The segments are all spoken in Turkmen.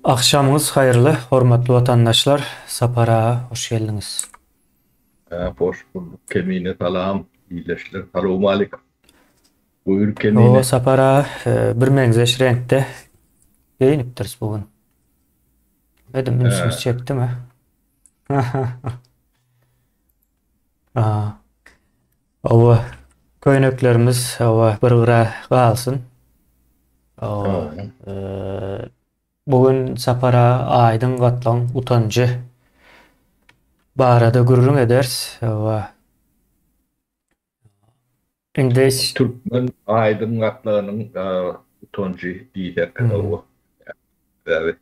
Agşamyňyz haýyrly, hormatly watandaşlar! Sapar aga, hoş geldiňiz. Hoş bulduk Kemine salam, ildeşler salowmalik. Buýur Kemine. Owa Sapar aga, birmeňzeş reňkde geýinipdiris bu gün. Bilmedim ünsüňizi çekdimi? Owa, köýneklerimiz owa bir gyra galsyn. Owa, bu gün Sapar aga aýdyň gatlagyň utanjy barada gürrüň ederis. Owa. Indi Türkmen aýdyň gatlagynyň utanjy diýsek, owa. Sebäbi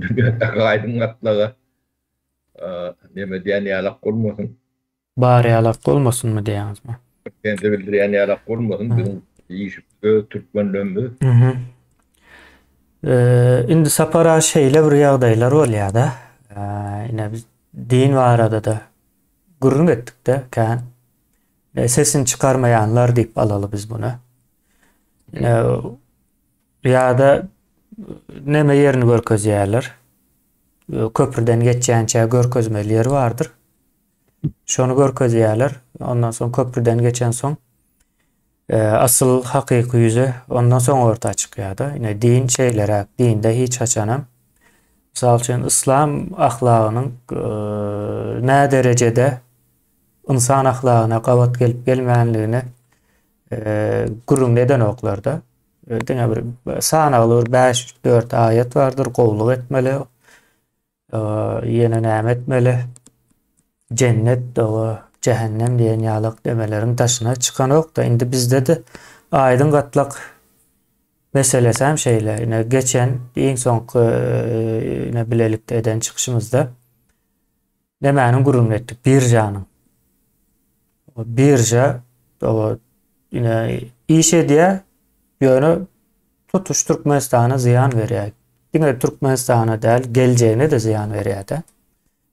dünýädäki aýdyň gatlaga neme diýen ýalak bolmasyn. Bar ýalak bolmasynmy diýýäňizmi? Sende bildirýän ýalak bolmasyn, biziň işimiz öz türkmenlerimiz. Indi Sapar aga şeýle bir ýagdaýlar bolýar-da. Ine biz din barada-da gürrüň etdik-de kän. Sesini çykarmaýanlar diýip alaly biz muny. Ine ýa-da neme ýerini görkezýärler. Köprüden geçýänçä görkezmeli ýeri bardyr. Şony görkezýärler. Ondan soň köprüden geçensoň asyl hakyky ýüzi ondan soň orta çykýar-da. Ine din şeýleräk, dinde hiç haçanam mysal üçin yslam ahlagynyň nä derejede ynsan ahlagyna gabat gelip gelmänligini gürrüň edenoklar-da. Diňe bir sanagly bir 5-4 aýat bardyr, gowulyk etmeli, Ýene näme etmeli? Jennet doga, jähennem diýen ýalak demeleriň daşyna çykanok-da. Indi bizde-de aýdyň gatlak meselesi hem şeýle. Ine geçen iň soňky ine bilelikde eden çykyşymyzda nämäniň gürrüňini etdik? Biržanyň. Birža doga ine iş edýär, ýöne tutuş Türkmenistana zyýan berýär. Diňe Türkmenistana däl, geljegine-de zyýan berýär-de.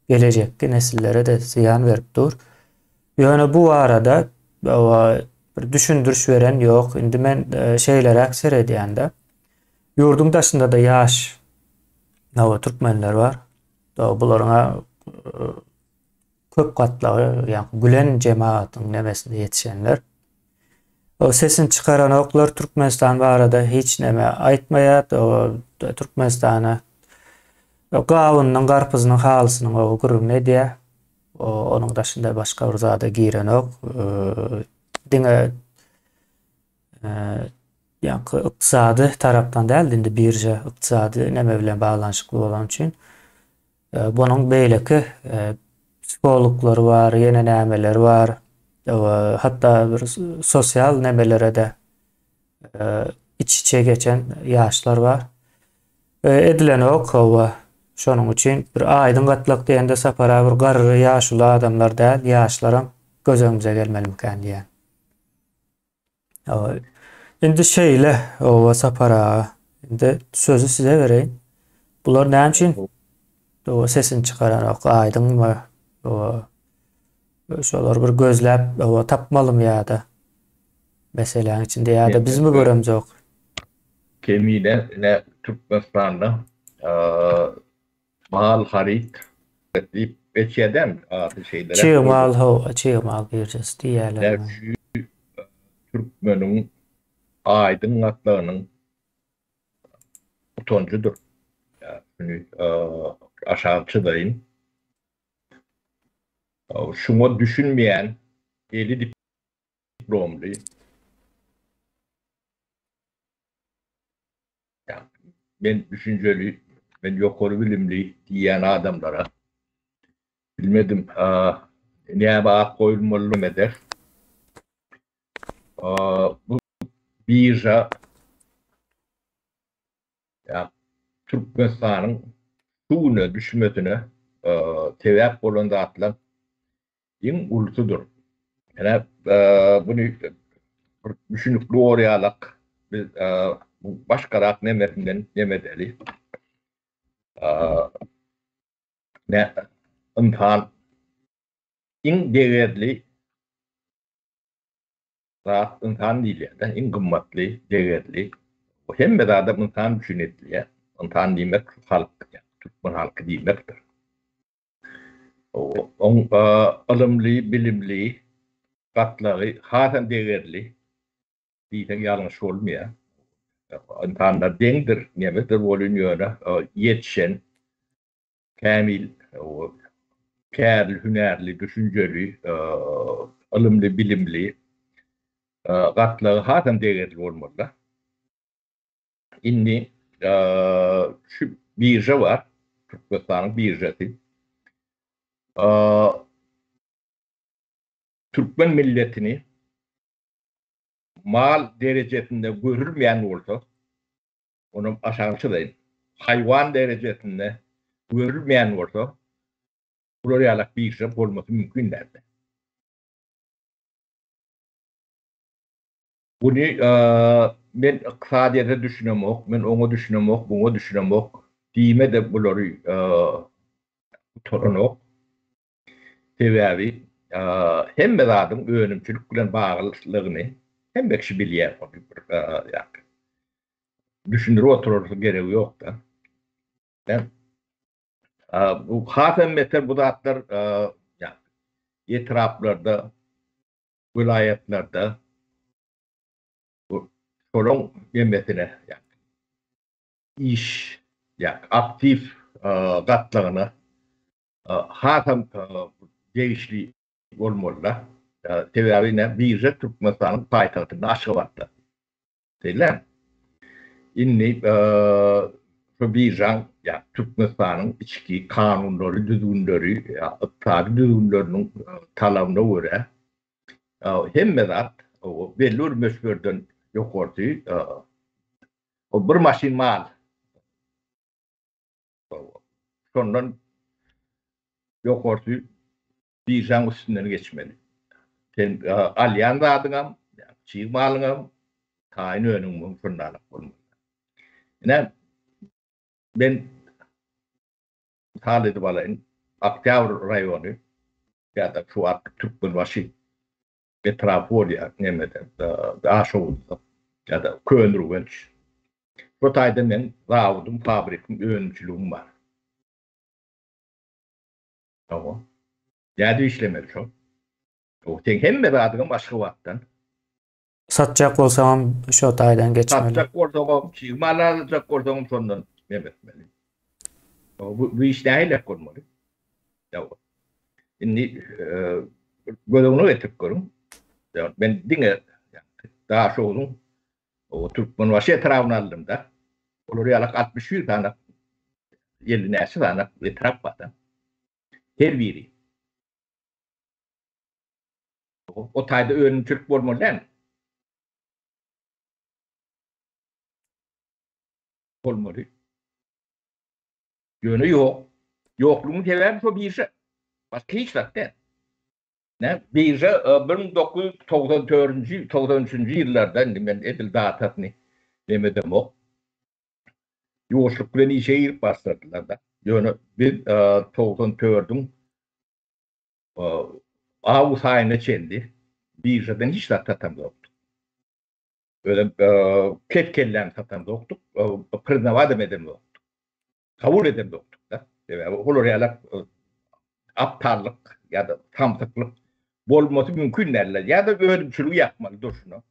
Gelejekki nesillere-de zyýan berip dur. Ýöne bu barada bir düşündiriş beren ýok. Indi men e, şeýleräk seredýän-de. Ýurduň daşynda-da ýaş nawa türkmenler bar. Bularyň e, köp gatlagy, ýagny gülen jemagatyň nemesinde ýetişenler. O sesini çykaranoklar Türkmenistan barada hiç neme aýtmaýar. O Türkmenistana gawunynyň, garpyzynyň, halysynyň o gürrüňini edýär. O onuň daşynda başga bir zada girenok. Diňe ýaňky ykdysady tarapdan däl, indi birža ykdysady neme bilen baglanyşykly bolany üçin Bunuň beýleki psihologlary bar, ýene nämeleri bar. Hatda bir sosial nemelere-de iç-içe geçen ýaşlar bar. Edilenok, hawa. Şonuň üçin bir aýdyň gatlak diýende Sapar aga bir garry ýaşuly adamlar däl, ýaşlaram göz öňümize gelmelimikän diýýän. Indi şeýle, oba Sapar aga. Indi sözi size bereýin. Bular näme üçin oba sesini çykaranok, aýdyňmy? Oba şolar bir gözläp, oba tapmalymy ýa-da meseläň içinde ýa-da bizmi göremzok? Kemine ine Türkmenistanda Mal haryt diýip geçýär ady şeýleräk. Çig mal hawa, çig mal biržasy diýýärler. Şu türkmeniň aýdyň gatlagynyň utanjydyr. Şuny aşak çyzaýyn. Şuňa düşünmeýän eli diplomly Men düşünjeli, men ýokary bilimli diýýän adamlara bilmedim, näme at goýulmaly eder. Bu birža Türkmenistanyň şu güne düşmesine sebäp bolan zatlar Iň ulusydyr. Ine, buny bir düşünikli bolýalak biz bu başgarak nemesinden neme edeli. Ne ynsan iň degerli zat ynsan diýilýär-de, iň gymmatly, degerli. Hemme zadam ynsan üçin edilýär. Ynsan diýmek halk, türkmen halky diýmekdir. Oň ylymly, bilimli gatlagy hasam degerli diýseň ýalňyş bolmaýar. Ynsanlar deňdir, nemedir welin ýöne ýetişen, kämil, kärli, hünärli, düşünjeli, ylymly, bilimli gatlagy hasam degerli bolmaly-da. Indi şu birža bar, Türkmenistanyň biržasy. Türkmen milletini mal derejesinde görülmeýän bolsa, onam aşagyny çyzaýyn, haýwan derejesinde görülmeýän bolsa, bular ýalak birža bolmasy mümkin däldi. Buny men ykdysadyýete düşünemok, men oňa düşünemok, muňa düşünemok diýme-de bulary gutaranok. Sebäbi hemme zadyň önümçilik bilen baglylygyny hemme kişi bilýär. Ony bir ýa düşündirip oturarsyň geregi ýok-da. Bu hasam beter bu zatlar etraplarda welaýatlarda bu şolaň hemmesine iş ýa aktiw gatlagyna hasam degişli bolmalyda. Sebäbi ine birža Türkmenistanyň paýtagtynda Aşgabatda. Şeýle. Indi şu biržaň ýa Türkmenistanyň içki kanunlary, düzgünleri, ykdysady düzgünleriniň talabyna görä hemme zat belli bir möçberden ýokarsy bir maşyn mal şondan ýokarsy biržaň üstünden geçmeli. Sen alýan zadyňam, çig malyňam, taýyn önümiňem şondanlyk bolmaly. Ine, men mysal edip alaýyn, Oktýabr raýony ýa-da şu wagtky Türkmenbaşy etrapy bolýar, nemede, Daşoguzda ýa-da Köneürgenç. Şo taýda meň zawodym, fabrikim, önümçiligim bar. Hawa. Nädip işlemeli şol? O seň hemme zadyňam Aşgabatdan. Satjak bolsaňam şo taýdan geçmeli. Satjak bolsaňam, çig mal aljak bolsaňam şondan neme etmeli. Bu, bu iş nähilek bolmaly? Ýa indi göz öňüne getirip görüň. Men diňe Daşogzuň o Türkmenbaşy etrabyny aldym-da. Olar ýalak 61 sany 50 näçe sany etrap bar-da. Her biri. O taýda önümçilik bolmaly däl. Bolmaly. Ýöne ýok. Ýoklugyň sebäbi şo birža. Başga hiç zat däl. Nä birža 1994-nji, 93-nji ýyllarda indi men edil datasyny demedemok. Ýuwaşlyk bilen işe girip başladylar-da. Ýöne biz 94-iň awgust aýyna çenli biržadan hiç zat satamzokdyk. Özem kes-kelläni satamzokdyk, priznawadam edemzokdyk. Kabul edemzokdyk-da. Sebäbi olar ýaly aptallyk ýa-da samsyklyk bolmasy mümkin däldi. Ýa-da önümçiligi ýapmaly durşuna.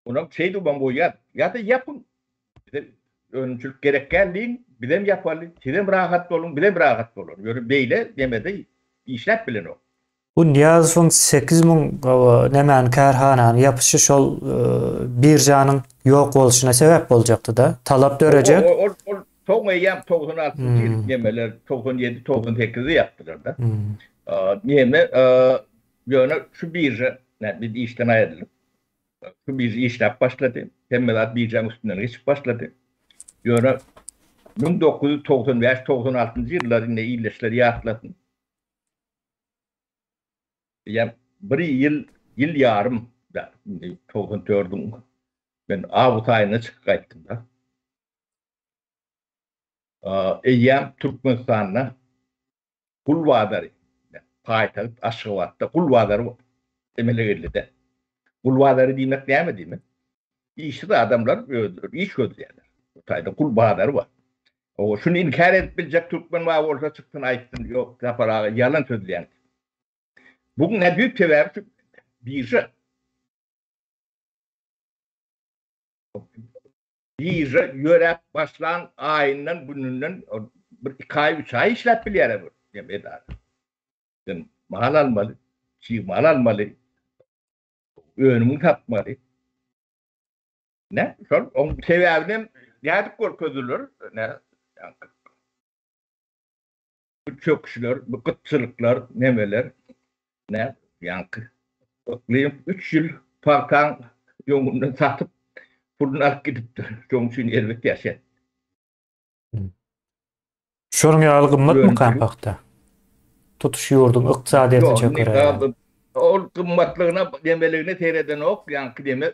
Onam şeýdibem goýýar. Ýa-da ýapyň. Bize önümçilik gerek däl diýiň, bizem ýapaly, sizem rahat boluň, bizem rahat bolaly. Ýöne beýle nemede işläp bilenok. Bu Nyýazowyň 8000 nemäni kärhanany ýapyşy şol biržanyň ýok bolşuna sebäp boljakdy-da. Talap dörejek. Ol ol soň eýýäm 96-njy ýyl nemeler 97 98-de ýapdylar-da. Neme ýöne şu birža biz işden aýryldyk. Şu birža işläp başlady. Hemme zat biržaň üstünden geçip başlady. Ýöne 1995-96-njy ýyllar indi ildeşler ýatlasyn. Eýýäm bir ýyl, ýyl ýarym, indi 94-iň men awgust aýynda çykyp gaýtdym-da. Eýýäm Türkmenistanda gul bazary, paýtagt Aşgabatda gul bazary emele geldi-de. Gul bazary diýmek näme diýmek? Işsiz adamlar özleri iş gözleýärler. Bu taýda gul bazary bar. Owa, şuny inkär edip biljek türkmen bar bolsa çyksyn aýtsyn, ýok Sapar aga ýalan sözleýän diýip. Buň nä düýp sebäbi şu birža. Birža ýöräp başlan aýyndan gününden bir iki aý üç aý işläp bilýär bu edara. Sen mal almaly, çig mal almaly, önümiňi satmaly. Ne? Şol oň sebäbini hem nädip görkezdiler? Ne? Bu çöküşler, bu gytçylyklar, nemeler, ne? Ýaňky yklym 3 ýyl pagtaň öňünden satyp puluny alyp gidipdir. Şonuň üçin erbet ýaşaýar. Şonuň ýaly gymmatmykan pagta? Tutuş ýurduň ykdysadyýetini çökerer ýaly. Ol gymmatlygyna, demeligine seredenok, ýaňky deme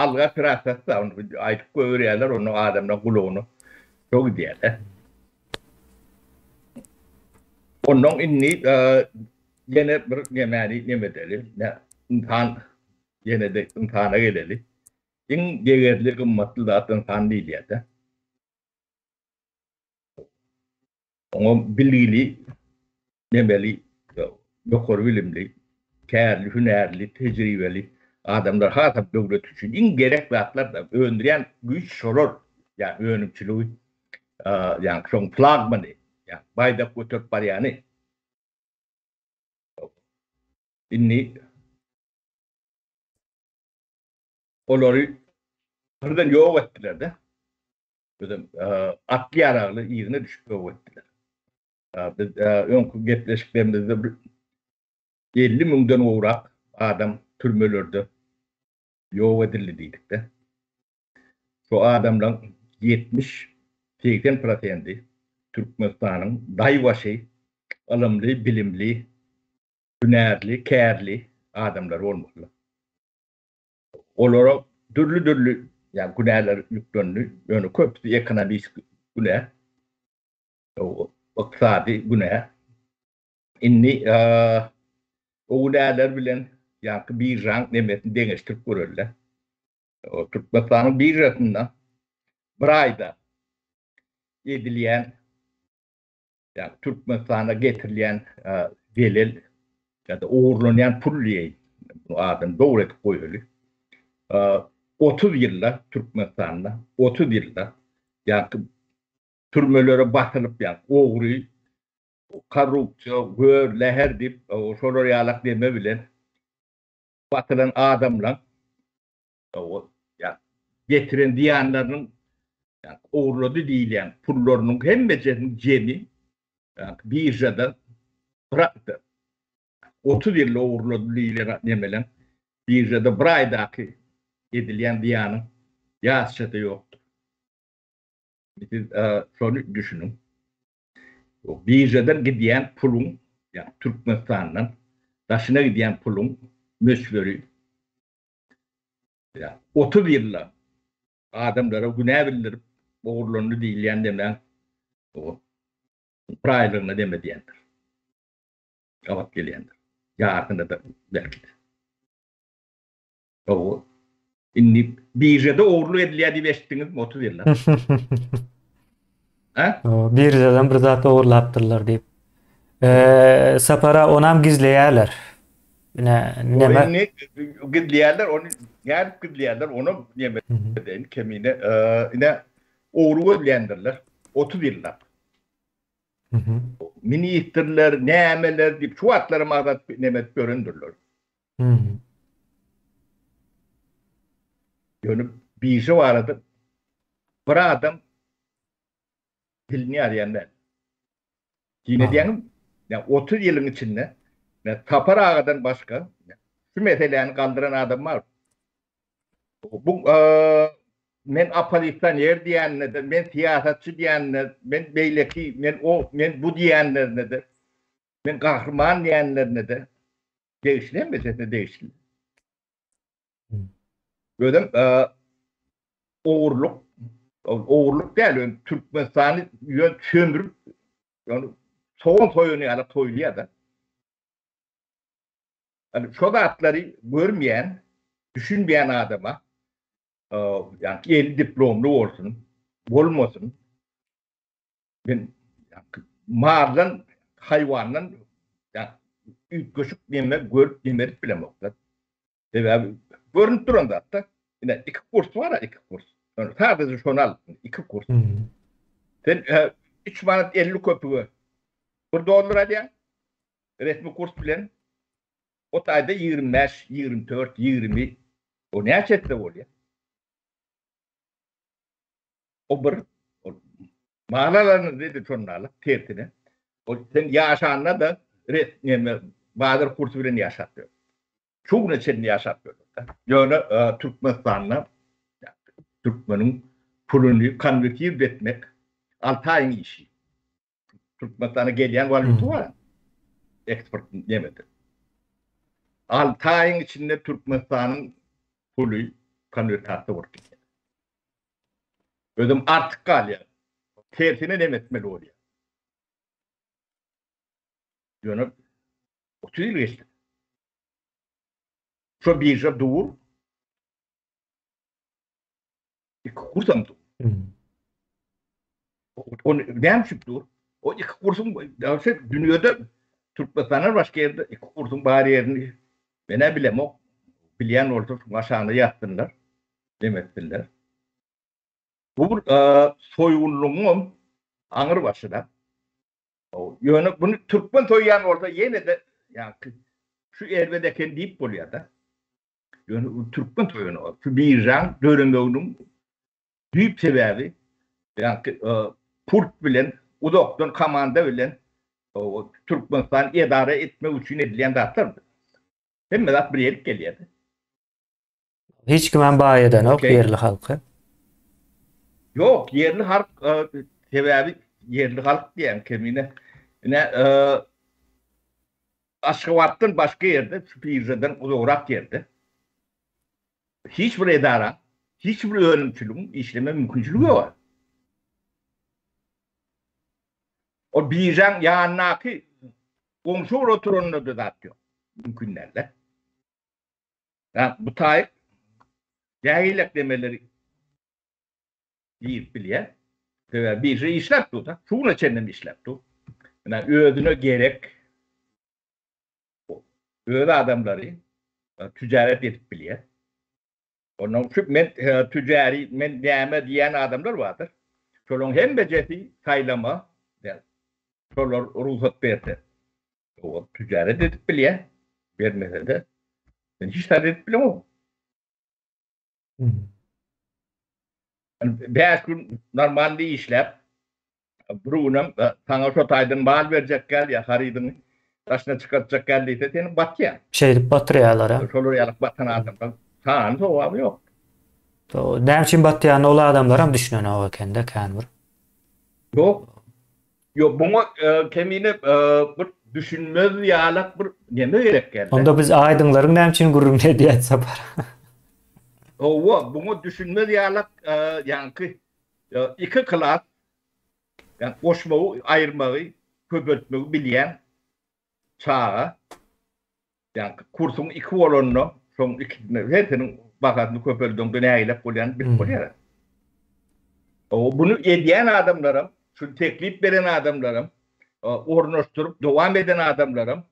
alga pirasasy ony aýdyp goýberýärler, onda adamlaryň gulagyna şo gidýär-de. Onnoň indi ýene bir nemäni nemedeli, ynsan ýene-de ynsana geleli. Iň degerli, gymmatly zat ynsan diýilýär-de. Oňa bilgili, nemeli, ýokary bilimli, kärli, hünärli, tejribeli adamlar hasam döwlet üçin iň gerek zatlar-da, öndürýän güýç şolar, ýagny önümçiligi, ýagny şoň flagmany, ýagny baýdak göterip barýany. Indi olary birden ýok etdiler-de. Özem atly ýaragly yzyna düşüp ýok etdiler. Biz öňki gepleşiklerimizde bir 50 müňden gowrak adam türmelerde ýok edildi diýdik-de. Şu adamlaryň 70-80 prosendi Türkmenistanyň daýbaşy, ylymly, bilimli, hünärli, kärli adamlary bolmalylar. Olara dürli-dürli ýa günäler ýüklendi, ýöne köpüsi ekonomist günä, ykdysady günä. Indi o günäler bilen ýaňky biržaň nemesini deňeşdirip göreli. Türkmenistanyň biržasynda bir aýda edilýän Ýagny Türkmenistana getirilýän zelel ýa-da ogurlanýan pul diýeýin, bu adyny dogry edip goýaly. 30 ýylda Türkmenistanda 30 ýylda ýagny türmelere basylyp ýagny ogry, korrupsiýa, gör, läher diýip şolar ýalak deme bilen basylan adamlaň getiren zyýanlarynyň ogurlady diýilýän pullarynyň hemmejesiniň jemi biržada bir 30 ýylda ogurlady diýilýän nemeleň biržada bir aýdaky edilýän zyýanyň ýaryşa-da ýokdur. Siz şony düşüniň. Biržadan gidýän puluň, ýagny Türkmenistandan daşyna gidýän puluň möçberi 30 ýylda adamlara günä bildirip ogurlandy diýilýän demäň bir aýlygyna deme diýendir. Gabat gelýändir. Ýarsyna-da belki-de. Hawa. Indi biržada ogurlyk edilýär diýip eşitdiňizmi 30 ýylda? Ha? Biržadan bir zat ogurlapdyrlar diýip. Eee Sapara onam gizleýärler. Ine neme? Indi gizleýärler, ony nädip gizleýärler, ony neme edeýin kemine. Ine ogry gözleýändirler 30 ýyllap. Ministrler, nämeler diýip şu wagtlaram agzap neme edip ýörendirler. Ýöne birža barada bir adam dilini ýarýan däl. Diýme diýýäňim, ýa 30 ýylyň içinde Sapar agadan başga şu meseläni galdyran adam bar. Bu men oppozisioner diýenine-de, men syýasatçy diýenine, men beýleki, men o, men bu diýenlerine-de, men gahryman diýenlerine-de degişli hemmesine degişli. Özem ogurlyk, ogurlyk däl, ýöne Türkmenistany ýöne sömürip, ýöne sogan soýan ýaly soýulýar-da. Ýani şo zatlary görmeýän, düşünmeýän adama, ýagny eli diplomly bolsun, bolmasyn. Men maldan, haýwandan üýtgeşik neme görüp neme edip bilemok-da. Sebäbi görünip duran zat-da. Ine iki kurs bar-a, iki kurs. Sadece şony al, iki kurs. Sen 3 manat 50 köpüge 1 dollar alýaň resmi kurs bilen. O taýda 25, 24, 20 o näçe etse bolýar? O bir ol mal alany dedi şonda alyp tersine. Ol sen ýaşanda da res neme bazar kursy bilen ýaşap ýör. Şu güne çenli ýaşap ýör. Ýöne e, Türkmenistanda türkmeniň puluny konwertir etmek 6 aýyň işi. Türkmenistana gelýän walýuta bar. Eksport nemede. 6 aýyň içinde Türkmenistanyň puly konwertasiýa bolup gidýär. Özem artyk galýar. Tersine nem etmeli bolýar. Ýöne 30 ýyl geçdi. Şo birža dur. Iki kursam dur. O näme üçin dur? O iki kursuň däwse dünýede Türkmenistandan başga ýerde iki kursuň bar ýerini men-ä bilemok. Bilýän bolsa şuň aşagyna ýazsynlar. Dem etsinler. Bu bir soýgunlygyňam aňyr başyna. Ýöne buny türkmen soýýan bolsa ýene-de ýaňky şu erbet eken diýip bolýar-da. Ýöne türkmen soýanok. Şu biržaň döremeginiň düýp sebäbi ýaňky pult bilen uzakdan komanda bilen Türkmenistan edara etmek üçin edilýän zatlar. Hemme zat bir ýerik gelýär. Hiç kimem baý edenok ýerli halky. Ýok, ýerli halk sebäbi ýerli halk diýen kemine. Ine Aşgabatdan başga ýerde, şu biržadan uzagrak ýerde hiç bir edara, hiç bir önümçiligiň işleme mümkinçiligi ýok. O biržaň ýanyndaky goňşy oturanda-da zat ýok. Mümkin däl-de. Ýa bu taýyk nähilek demeleri diýip bilýär. Sebäbi birža işläp dur-da. Şu güne çenlem işläp dur. Ýa özüne gerek öz adamlary tüjaret edip bilýär. Ondan şu men tüjari men näme diýen adamlar bardyr. Şolaryň hemmejesi saýlama şolar rugsat berse. Ol tüjaret edip bilýär. Bermese-de sen hiç zat edip bileňok. 5 gün normalny işläp, bir günem e, saňa şo taýdan mal berjek gel ýa harydyňy daşyna çykartjak gel diýse seni batýar. Şeýdip batyrýarlar ha. Şolar ýaly batan adamlar sany sogaby ýok. Näme üçin batýanyna ol adamlar hem düşünenok ekende kän bir. Ýok. Ýok, buňa kemine bir düşünmez ýalak bir neme gerek geldi. Onda biz aýdyňlaryň näme üçin gürrüňini edýäs Sapar? Hawa, buňa düşünmez ýalak ýaňky iki klas ýa goşmagy, aýyrmagy, köpeltmegi bilýän çaga Ýaňky kursuň iki bolanda, şoň ikisini hersiniň bahasyny köpeldeňde nägilek bolýanyny bilip bolýar. O buny edýän adamlaram, şuny teklip beren adamlaram, ornaşdyryp dowam eden adamlaram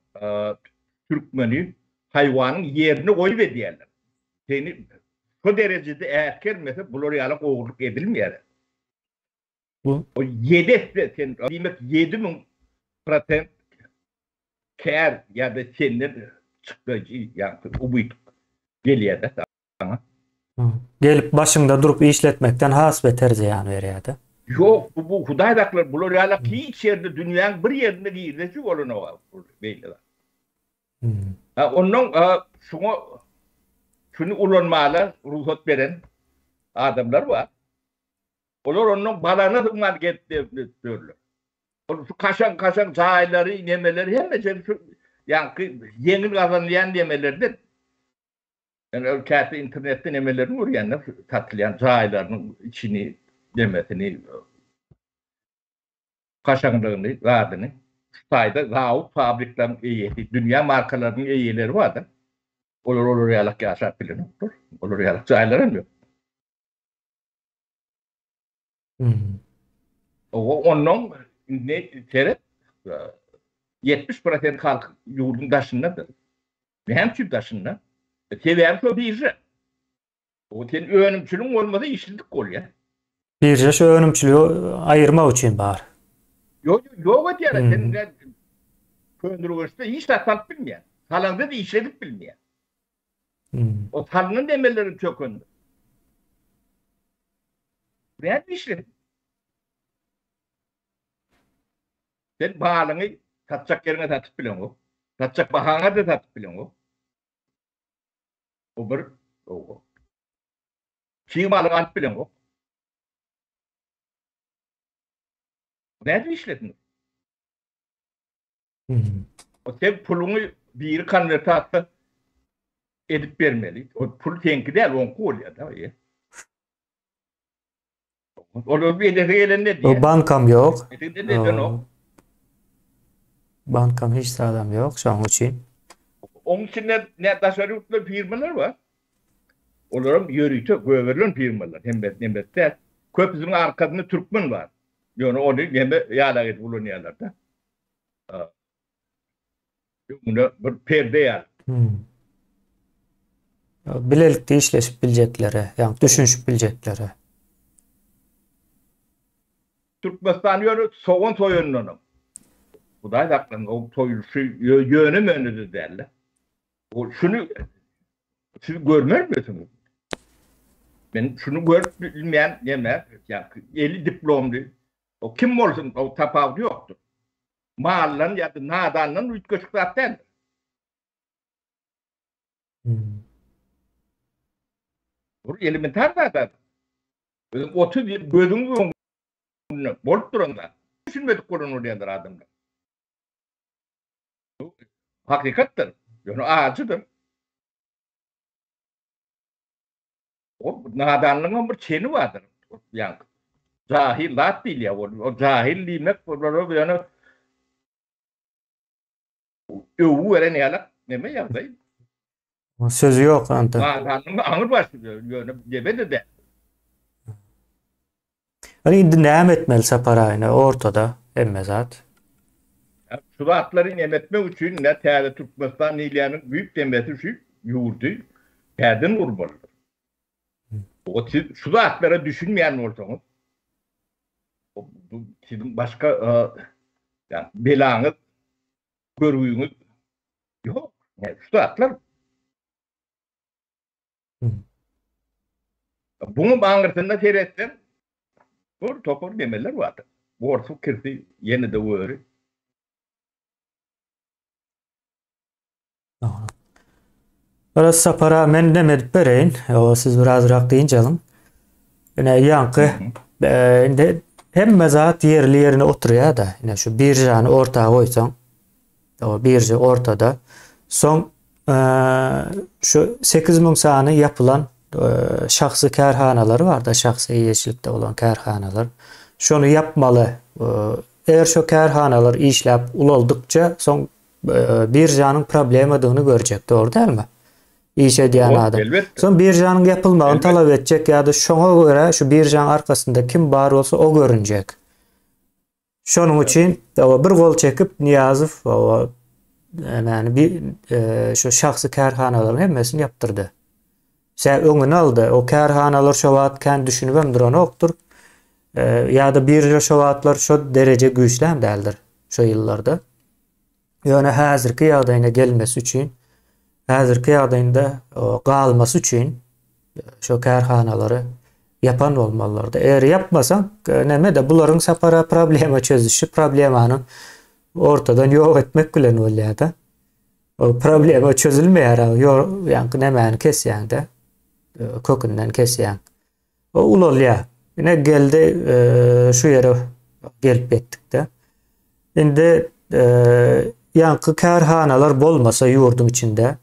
türkmeni haýwanyň ýerine goýup edýärler. Seni şo derejede äsgermese bular ýaly ogurlyk edilmeýär. Bu O ýedi esse sen diýmek 7000 prosent kär ýa-da senden çykdajy ýa-da ubyt gelýär-de saňa. Gelip başyňda durup işletmekden has beter zyýan berýär-de. Ýok, bu bu Hudaý saklar bular ýaly hiç ýerde dünýäň bir ýerinde girdeji bolanok beýle zat. Ha ondan şuňa şuny ulanmaga rugsat beren adamlar bar. Olar ondan balana sygman gelip dörler. Ol şu kaşaň-kaşaň jaýlary, nemeleri hemmesi şu ýaňky ýeňil gazanylýan nemelerden. Men ol käte internetde nemelerini görýän-de, satylýan jaýlarynyň içini, nemesini, kaşaňlygyny, zadyny. Şu taýda zawod, fabrikleriň eýesi, dünýä markalarynyň eýeleri bar-da. Olar olar ýalak ýaşap bilenoklar. Olar ýalak jaýlar hem ýok. Owa, ondan. Indi seret, 70 prosent halk ýurduň daşyndadyr. Näme üçin daşynda? Sebäbi şo birža. O sen önümçiligiň bolmasa işsizlik bolýar. Birža şu önümçiligi aýyrmak üçin bar. Ýok, ýok edýär. Sen Köneürgençde hiç zat salyp bilmeýär. Salaňda-da işledip bilmeýär. O salynan demirleriň çökendir. Nädip işlesin? Sen balyňy satjak ýeriňe satyp bileňok. Satjak bahaňa-da satyp bileňok. Bu bir owo. Çig malyňy alyp bileňok. Nädip işlesin? O sen puluňy biri konwertasiýa edip bermeli. O pul seňki däl, oňky bolýar-da. Olar bir edesi gelende diýýär. Bankam ýok. Edenok. Bankam hiç zadam ýok, şonuň üçin. Onuň içinde ne daşary ýurtly firmalar bar. Olaram ýörite göberilen firmalar, hemme neme däl. Köpüsiniň arkasynda türkmen bar. Ýöne ony neme ýalak edip ulanýarlar-da. Öňüne bir perde ýaly. Hmm. Bilelikde işleşip biljeklere, ýagny düşünişip biljeklere. Türkmenistan ýöne sogan soýandanam. Hudaý saklasyn, o soýulşy ýöne-möne-de däl-de. O şuny siz görmermisiňiz? Men şuny görüp bilmeýän neme, ýa eli diplomly, o kim bolsun, o tapawudy ýokdur. Maldan ýa-da nadandan üýtgeşik zat däldir. Hmm. Bu elementar zat. Özüň 30 ýyl gözüň öňünde bolup duran zat. Düşünmedik bolan bolýandyr adamlar. Bu hakykatdyr. Ýöne ajydyr. O nadanlygyň bir çeni bardyr. Ýa jahil zat diýilýär. O jahil diýmek olara ýöne öwgi beren ýaly neme ýagdaý. Sözi ýok anta. Nadanlygyň aňyr başy ýöne debe-de däl. Ýöne indi näme etmeli Sapar aga ortada hemme zat. Şu zatlary neme etmek üçin ine täze Türkmenistan diýilýäniň büyük demesi şu ýurdy täzeden gurmalydyr. O siz şu zatlara düşünmeýän bolsaňyz bu siziň başga ýa belaňyz görgüňiz ýok. Şu zatlar Buňam aňyrsynda seretseň, bir topar nemeler bardyr. Borsuk kirsi ýene-de öri. Biraz Sapara men dem edip bereýin. O siz birazrak dynç alyň. Ine ýaňky e, indi hemme zat ýerli ýerine oturýar-da. Ine şu biržany orta goýsaň, o birža ortada. Soň Şu 8000 sany ýapylan şahsy kärhanalar bar-da, şahsy eýeçilikde bolan kärhanalar. Şony ýapmaly. Eger şo kärhanalar işläp ulaldykça, soň biržanyň problemadygyny görjek, dogry dälmi? Iş edýän adam. Soň biržanyň ýapylmagyny talap etjek ýa-da şoňa görä şu biržanyň arkasynda kim bar bolsa o görünjek. Şonuň üçin bir gol çekip Nyýazow nämäni bir şu şahsy kärhanalaryň hemmesini ýapdyrdy. Sä öňüni aldy. O kärhanalar şo wagt kän düşünibem duranokdyr. Ýa-da birža şo wagtlar şo dereje güýçlem däldir şo ýyllarda. Ýöne häzirki ýagdaýyna gelmesi üçin, häzirki ýagdaýynda galmasy üçin şo kärhanalary ýapan bolmalylardy. Eger ýapmasaň, näme-de bularyň sapara problema çözüşi problemany ortadan ýok etmek bilen bolýar-da. O problema çözülmeýär, ýaňky nämäni kesýäň-de, kökünden kesýäň. O ulalýar. Ine geldi şu ýere gelip ýetdik-de. Indi ýaňky kärhanalar bolmasa ýurduň içinde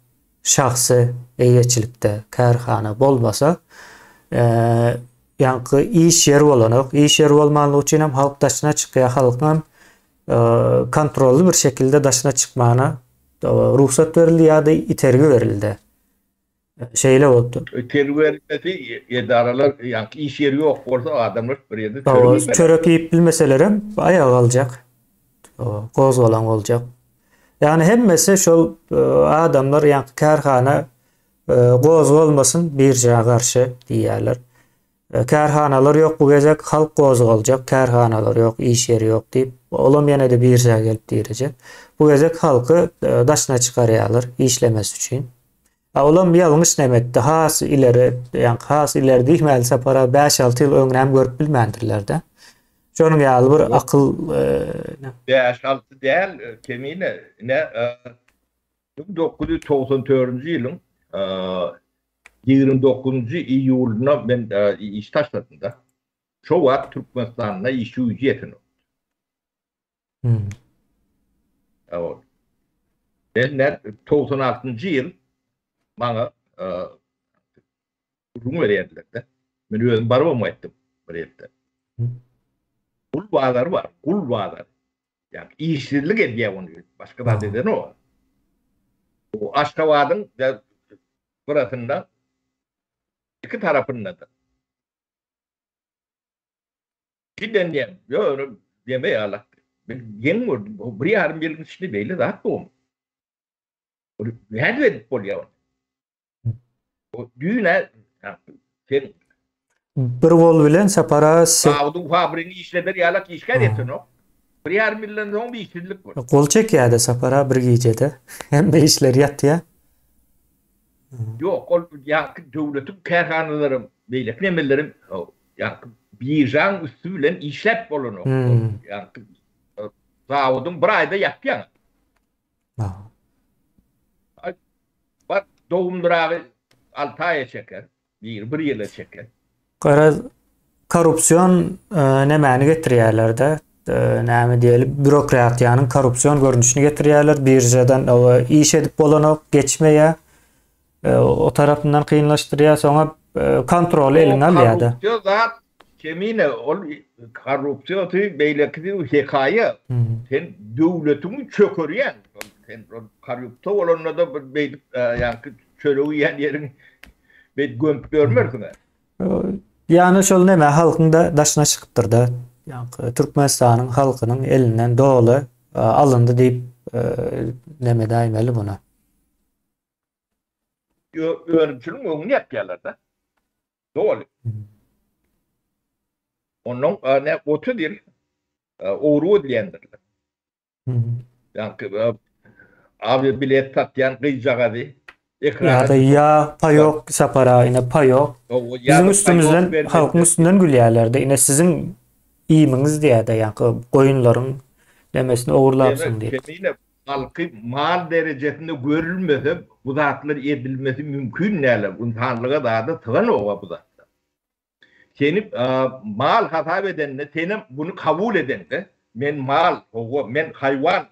şahsy eýeçilikde kärhana bolmasa ýaňky iş ýeri bolanok. Iş ýeri bolmanlygy üçin hem halk daşyna çykýar. Halkyň hem kontrolly bir şekilde daşyna çykmagyna rugsat berildi ýa-da itergi berildi. Şeýle bolupdyr. Ter berilmesi edaralar ýaňky iş ýeri ýok bolsa adamlar bir ýerde çörek iýmeli. Çörek iýip bilmeselerem aýaga galjak. Gozgalaň boljak. Ýagny hemmesi şol adamlar ýaňky kärhana gozgalmasyn birža garşy diýýärler. Kärhanalar ýok bu gezek halk gozgaljak, kärhanalar ýok, iş ýeri ýok diýip, olam ýene-de birža gelip direjek. Bu gezek halky daşyna çykarýarlar işlemesi üçin. A olam ýalňyş näme etdi, has ileri, ýaňky has ileri diýmäli Sapar aga bäş-alty ýyl öňräm görüp bilmändirler-de. Şonuň ýaly bir akyl Bäş-alty däl, Kemine, ine, 1994-nji ýylyň 29-njy iýulynda men iş taşladym-da. Şo wagt Türkmenistanda işçi güýji ýetenokdy. Hawa. Men näme 96-njy ýyl maňa gürrüň berýärdiler-de. Men özüm barybam gaýtdym bir ýerde. Gul bazary bar, gul bazary. Ýagny işsizlik edýär ony, başga zat edenok. Bu Aşgabadyň gyrasynda iki tarapynda-da. Giden diýen, ýöne deme ýalak. Men geň gördüm, bu bir ýarym ýylyň içinde beýle zat bolmy? Ol nädip edip bolýar ony? O düýn-ä sen Bir gol bilen Sapara Zawudyň fabrigini işleder ýalak işgär ýetenok. Bir ýarym ýyldan soň bir işsizlik bor. Gol çekýär-de Sapara bir gijede. Hemme işler ýatýar. Ýok, ol ýaňky döwletiň kärhanalaram, beýleki nemelerem ýaňky biržaň üsti bilen işläp bolanok. Ýaňky zawodyň bir aýda ýapýaň. Bar dogumlyragy alty aýa çeker, biri bir ýyla çeker. Garaz, korrupsion nemäni getirýärler-de, näme diýeli, bürokratiýanyň korrupsion görnüşini getirýärler. Biržadan iş edip bolanok, geçmeýär. O tarapyndan kynlaşdyrýar, soňa kontroly eliňe alýar-da. Korrupsiýa zat kemine, ol korrupsiýasy beýlekisi hekaýa. Sen döwletiňi çökerýäň. Sen korrupsiýa bolanda-da bir beýdip ýaňky çöregi iýen ýeriň beýdip gömüp ýörmersiň-ä. Ýagny şol neme halkyň da daşyna çykypdyr-da. Ýaňky Türkmenistanyň halkynyň elinden doly alyndy diýip neme edäýmeli buna. Önümçiligiň öňüni ýapýarlar-da. Doly. Ondan ne 30 ýyl ogry gözleýändirler. Ýaňky awiabilet satýan gyzjagazy ekrana Ýa-da ýa paýok Sapar aga ine paýok. Biziň üstümizden halkyň üstünden gülýärler-de ine siziň iýmiňiz diýýär-de ýaňky goýunlaryň nemesini ogurlapsyň diýip. Kemine halky mal derejesinde görülmese bu zatlar edilmesi mümkin däl. Ynsanlyga zada syganok bu zatlar. Seni mal hasap edende, senem buny kabul edeňde, men mal, hawa, men haýwan,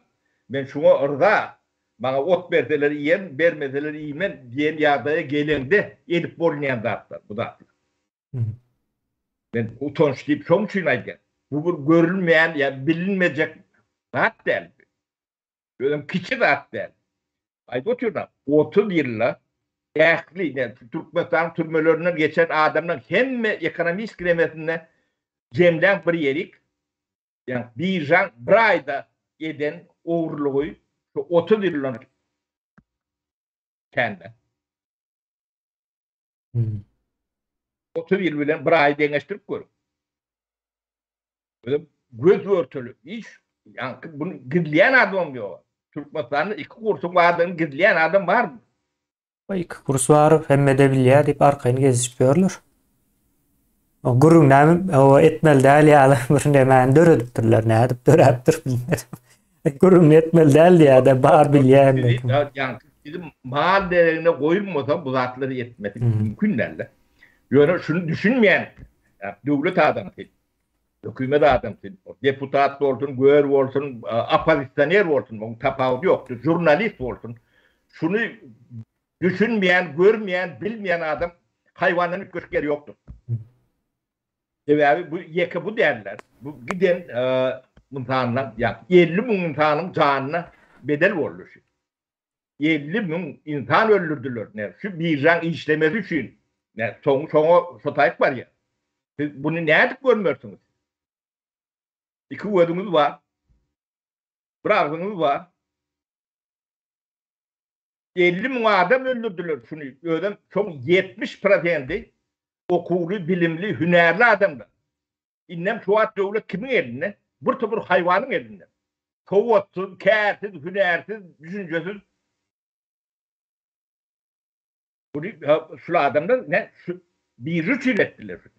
men şuňa yrza, maňa ot berseler iýerin, bermeseler iýmen diýen ýagdaýa geleňde edip bolunýan zatlar bu zatlar. Men utanç diýip şoň üçin aýdýan. Bu bir görülmeýän ýa bilinmejek zat däl. Özem kiçi zat däl. Aýdyp otyryn-a, 30 ýylda ähli ine Türkmenistanyň türmelerinden geçen adamlaryň hemme ekonomist nemesinde jemläň bir ýerik, ýagny biržaň bir aýda eden ogurlygy şu 30 ýyldan kände. 30 ýyl bilen bir aýy deňeşdirip görüň. Özem göz görteli iş, ýaňky bunu gizleýän adamam ýok. Türkmenistanda iki kursuň bardygyny gizleýän adam barmy? Iki kurs bar, hemme-de bilýär diýip arkaýyn gezişip ýörler. O gürrüň näme, o etmeli däl ýaly bir nämäni döredipdirler, nädip döräpdir bilmedim. Gürrüňini etmeli däl diýýär-de, bar bilýär hemme kim. Ýaňky bizi mal deregine goýulmasa bu zatlary etmesi mümkin däl-de. Ýöne şuny düşünmeýän döwlet adamsy, hökümet adamsy, deputat bolsun, gör bolsun, oppozisioner bolsun, onuň tapawudy ýokdur, žurnalist bolsun, şuny düşünmeýän, görmeýän, bilmeýän adam haýwandan üýtgeşik ýeri ýokdur. Sebäbi bu ýeke bu däller. Bu giden ynsanlaň, ýa 50 müň ynsanyň janyna bedel boldy şu. 50 müň ynsan öldürdiler. Ne, şu biržaň işlemesi üçin. Ne, soňy şoňa şo taýyp barýar. Siz buny nädip görmersiňiz? Iki gözüňiz bar. Bir agzyňyz bar. 50 müň adam öldürdiler şuny. Özem şoň 70 prosendi okuwly, bilimli, hünärli adamlar. Indem şu wagt döwlet kimiň elinde? Bir topar haýwanyň elinde. Sowatsyz, kärsiz, hünärsiz, düşünjesiz. Buny şul adamlar ne şu birža üçin etdiler şuny.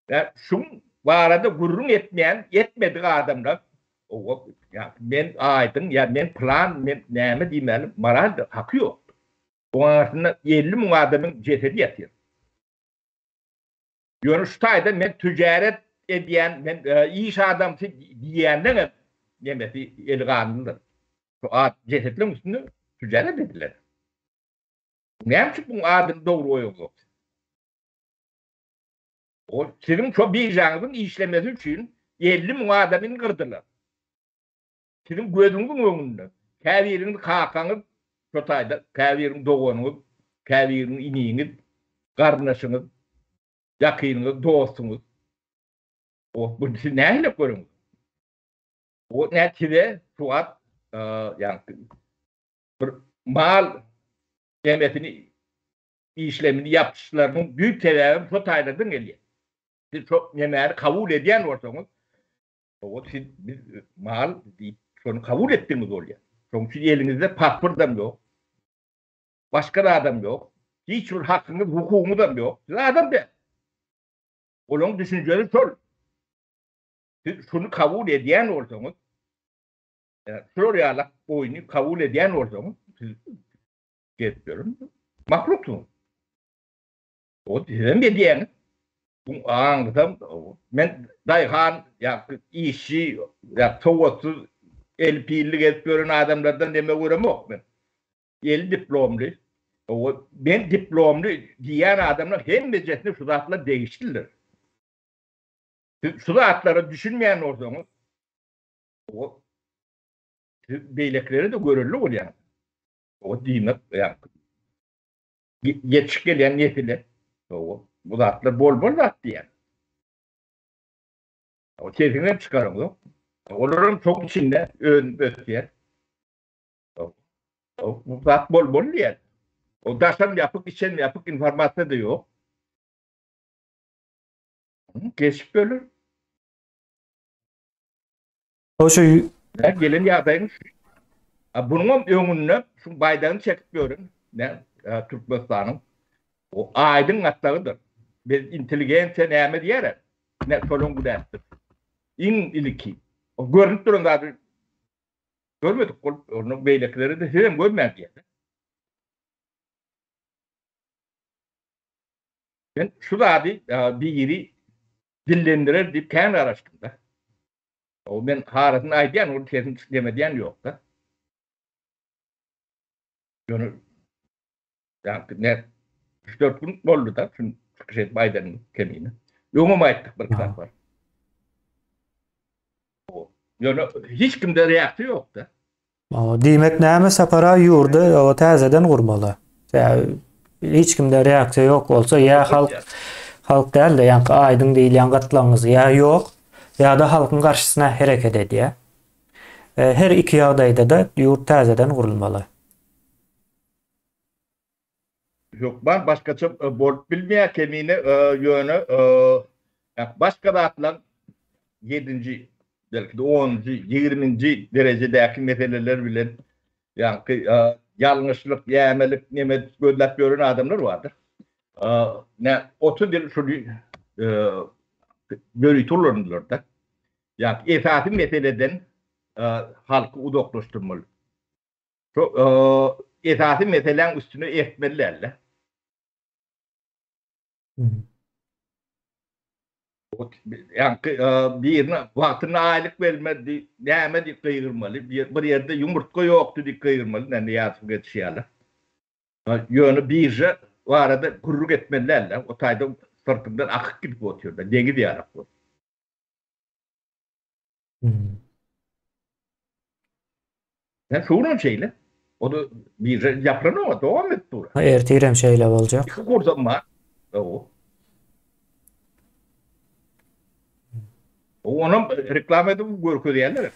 Ýa şuň barada gürrüň etmeýän, etmedik adamlar owa ýa men aýdyň ýa men plan men näme diýmäli moral haky ýokdur. Oň arasynda 50 müň adamyň jesedi ýatyr. Ýöne şu taýda men tüjaret edýän, men iş adamsy diýýänleňem nemesi eli ganlydyr. Şu at jesetleň üstünde tüjaret ediler. Näme üçin buň adyny dogry goýaňzok siz? O siziň şo biržaňyzyň işlemesi üçin 50 müň adamyny gyrdylar. Siziň gözüňiziň öňünde käbiriňiz kakaňyz şo taýda, käbiriň doganyňyz, käbiriň iniňiz, garyndaşyňyz, ýakynyňyz, dostuňyz. O bu siz nähili görüň? O näme size şu wagt ýa bir mal nemesini işlemini ýapyşlarynyň düýp sebäbi şo taýlardan gelýär. Siz şo nemäni kabul edýän bolsaňyz, Oňa siz biz mal diýip şony kabul etdigiňiz bolýar. Şonuň üçin eliňizde pasportam ýok. Başga zadam ýok. Hiç bir hakyňyz, hukugyňyzam ýok. Siz adam däl. Olaryň düşünjesi şol. Siz şuny kabul edýän bolsaňyz, şular ýaly oýny kabul edýän bolsaňyz, siz gezip ýören mahluksyňyz. O sizem edýäňiz. Bu aňsam men daýhan ýa işçi ýa sowatsyz eli pilli gezip ýören adamlardan neme göremok men. Eli diplomly. O men diplomly diýýän adamlar hemmejesine şu zatlar degişlidir. Siz şu zatlara düşünmeýän bolsaňyz, o siz beýlekilere de görelde bolýaňyz. O diýmek ýa ýetişip gelýän nesile bu zatlar bolmaly zat diýýän. O sesiňi hem çykaryňok. Olaram çok içinde önüp ösýär. Bu zat bolmaly diýýän. O daşam ýapyk, içem ýapyk, informasiýa da ýok. Geçip bölür. O şu gelen ýagdaýyň şu. A bunuňam öňünde şu baýdagyny çekip ýören ne Türkmenistanyň o aýdyň gatlagydyr. Biz intelligensiýa näme diýeris? Ne şolaň günäsidir. Iň ilki o görnüp duran zady görmedik bolup, onu beýlekileri de sizem görmän diýýär. Men şu zady biri dillendirer diýip kän garaşdym-da. O men harasyny aýdýan, ol sesini çyk demedýän ýok-da. Ýöne ýa ne 3-4 gün boldy-da, şun çykyş edip aýdanym kemine. Öňem aýtdyk bir kitap bar. Ýöne hiç kimde reaksiýa ýok-da. Diýmek näme Sapar aga ýurdy täzeden gurmaly. Sebäbi hiç kimde reaksiýa ýok bolsa ýa halk halk däl-de ýaňky aýdyň diýilýän gatlagyňyz ýa ýok ýa-da halkyň garşysyna hereket edýär. Her iki ýagdaýda-da ýurt täzeden gurulmaly. Hökman başgaça bolup bilmeýär kemine ýöne başga zatlaň ýedinji belki-de onunjy ýigriminji derejedäki meseleler bilen ýaňky ýalňyşlyk ýämelik neme gözläp ýören adamlar bardyr. Nä 30 ýyl şuny ýörite ulandylar-da. Ýa esasy meseleden halky uzaklaşdyrmaly. Şu esasy meseläň üstüne ertmeli dälde. Ýaňky birine wagtynda aýlyk bermedi, näme diýip gygyrmaly, bir ýerde ýumurtga ýokdy diýip gygyrmaly, näme ýazyp geçişi ýaly. Ýöne birža barada gürrüň etmeli dälde, o taýda syrtyňdan akyp gidip otyrda, deňiz ýalak bolup. Sen şu günem şeýle. O da birje ýapylanok, dowam edip dur. Ertirem şeýle boljak. Iki kursam bar. Hawa. Onam reklama edip görkezýärler.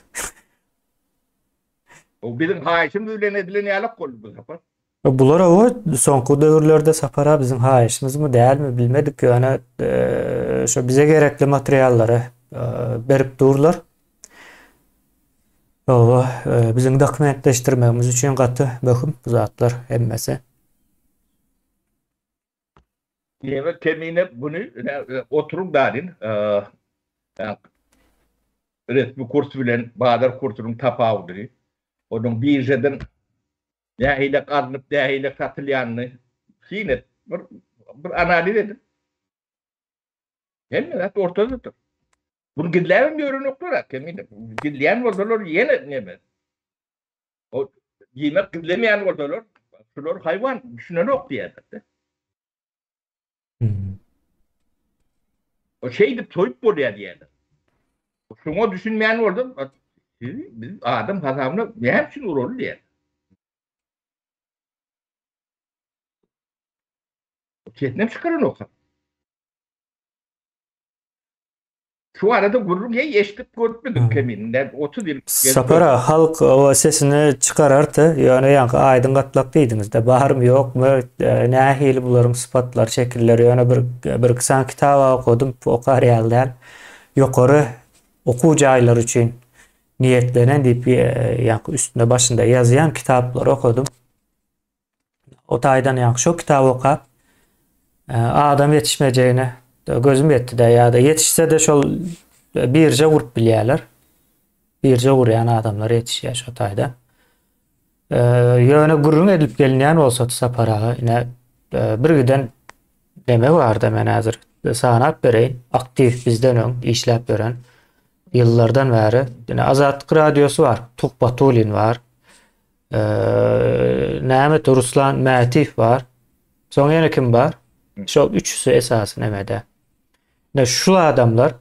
O biziň haýyşymyz bilen edilen ýalak boldy bu sapar. Bular owa soňky döwürlerde Sapar aga biziň haýyşymyzmy dälmi bilmedik ýöne şo bize gerekli materiallary berip durlar. Owa biziň dokumentleşdirmegimiz üçin gaty möhüm bu zatlar hemmesi. Diýmek kemine buny oturyň dalin resmi kurs bilen bazar kursunyň tapawudyny onuň biržadan Nähili alnyp, nähili satylýanyny syn et. Bir bir analiz edip. Hemme zat ortadadyr. Bunu gizläbem ýörenoklar kemine. Gizleýän bolsalar ýene neme. O diýmek gizlemeýän bolsalar, şular haýwan düşünenok diýerler. O şeýdip soýup bolýar diýerler. Şuňa düşünmeýän bolsa, biz adam hasabyna näme üçin uraly diýer. Sesinem çykaranok. Şu arada gürrüň heý eşidip görüpmidik kemini. Näme 30 ýyl gezip Sapar aga halk o sesini çykarardy, ýöne ýaňky aýdyň gatlak diýdiňizde, barmy ýokmy, nähili bularyň sypatlary, şekilleri, ýöne bir birki sany kitaba okadym, okar ýaly däl. Ýokary okuw jaýlary üçin niýetlenen diýip ýaňky üstünde başynda ýazýan kitaplary okadym. O taýdan ýaňky şo kitaby okap, adam ýetişmejegine gözüm ýetdi-de, ýa-da ýetişse-de şol birje gurup bilýärler. Birje gurýan adamlar ýetişýär şo taýda. Ýöne gürrüň edilip gelinýän bolsa Sapar aga, ine bir giden neme barda men häzir sanap bereýin. Aktiw bizden öň işläp ýören ýyllardan bäri ine Azatlyk radiosy bar, Tuhbatullin bar. Näme Ruslan Mätiýew bar. Soň ýene kim bar? Şol üçüsi esasy nemede. Ne şu adamlar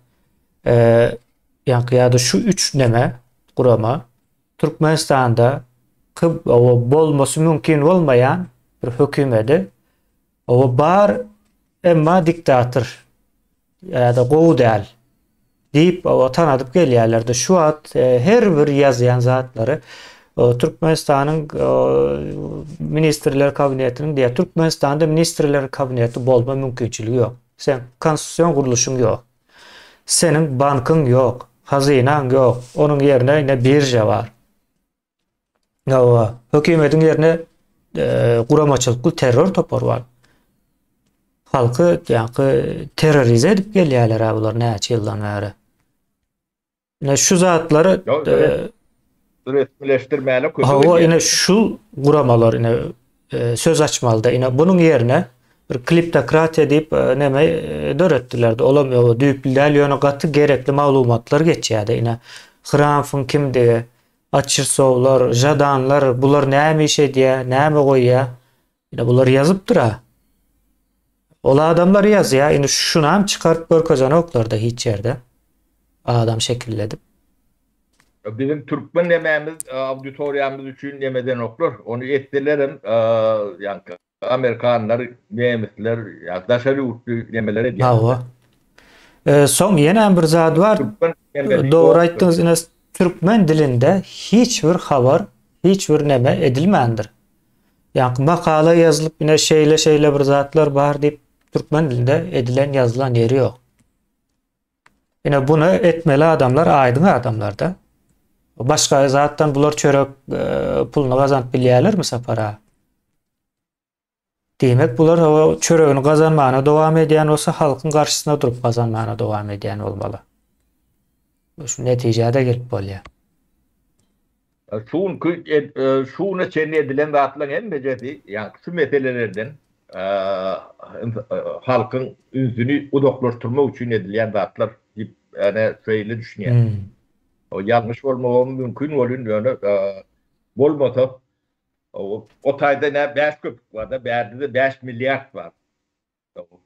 ýa ýa-da şu üç neme gurama Türkmenistanda bolmasy mümkin bolmaýan bir hökümedi O bar, emma diktator ýa-da gowy däl diýip o tanadyp gelýärlerdi. Şu wagt e, her bir ýazýan zatlary Türkmenistanyň Ministrler Kabinetiniň diýýär. Türkmenistanda Ministrler Kabineti bolma mümkinçiligi ýok. Sen konstitusion gurluşyň ýok. Seniň bankyň ýok, hazynaň ýok. Onuň ýerine ine birža bar. Hawa, hökümetiň ýerine e, guramaçylykly terror topary bar. Halky ýaňky terrorize edip gelýärler ha bular näçe ýyldan bäri. Ine şu zatlary e, resmileşdirmäne kömek Hawa, ine şu guramalar ine e, söz açmalyda. Ine bunuň ýerine bir kliptokratiýa diýip e, neme e, döretdiler. Olam ýok, düýpli däl, ýöne gaty gerekli maglumatlar geçýärdi. Ine Hramfyň kimdigi, Açyrsowlar, Žadanlar bular näme iş edýä, näme goýýa? Ine bular ýazypdyr-a. Ol adamlar ýazýa, indi şunam çykaryp görkezenoklar-da hiç ýerde. Adam şekilledip. Biziň türkmen nemämiz, auditoriýamyz üçin neme edenoklar. Ony etselerem, ýaňky Amerikanlar, nemisler, ýa daşary ýurtly nemeler edýär. Hawa. E, soň ýene bir zat bar. Dogry aýtdyňyz, ine türkmen dilinde hiç bir habar, hiç bir neme edilmändir. Ýa makala ýazylyp, ine şeýle-şeýle bir zatlar bar diýip türkmen dilinde edilen ýazylan ýeri ýok. Ine buny etmeli adamlar aýdyň adamlarda. Başga zatdan bular çörek e, puluny gazanyp bilýärlermi Sapar aga? Diýmek bular o çöregini gazanmana dowam edýän bolsa halkyň garşysyna durup gazanmana dowam edýän bolmaly. Şu netijä-de gelip bolýar. Şu günki şu güne çenli edilen zatlaryň hemmejesi, ýagny şu meselelerden halkyň ünsüni uzaklaşdyrmak üçin edilýän zatlar diýip, ýagny şeýle düşünýän. O ýalňyş bolmagam mümkin welin, ýöne bolmasa o taýda nä 5 köpük bar-da, bärde-de 5 milliard bar.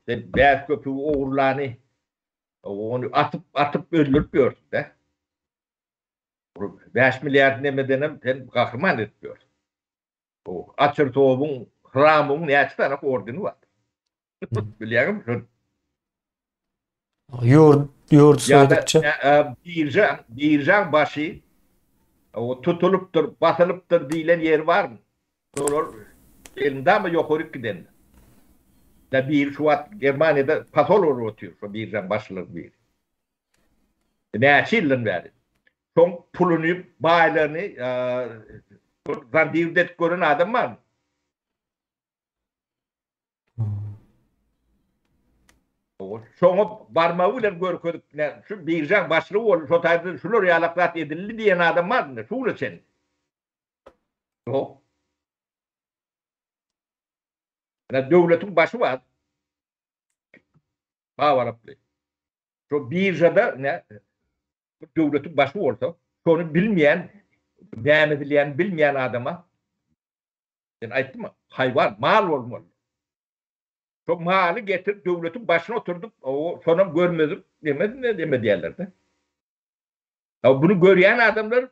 Sen 5 köpügi ogurlany ony atyp, atyp öldürip ýörsüň-dä. 5 milliard nemedenem sen gahryman edip ýörsüň. O Açyrtowyň, Hramowyň näçe sany ordeni bar? Bilýäňmi şony? Ýurt ýurt soýdukça. Birža, biržaň başy o tutulypdyr, basylypdyr diýlen ýeri barmy? Olar elmydama ýokaryk giden. Da biri şu wagt Germaniýada pasol bolup otyr, şo biržaň başlygy biri. Näçe ýyldan bäri. Şoň puluny, baýlaryny zandiwd edip gören adam barmy? Şoňa barmagy bilen görkezip, şu biržaň başlygy boldy, şo taýda şular ýalak zat edildi diýen adam barmy şu güne çenli? Ýok. Ine döwletiň başy bar. Babaraply. Şo biržada ne döwletiň başy bolsa, şony bilmeýän, näme edilýänini bilmeýän adama sen aýtdym, haýwan, mal bolmaly. Şo maly getirip döwletiň başyna oturdyp, şonam görmezlik neme neme diýerler-de. Ya bunu görýän adamlar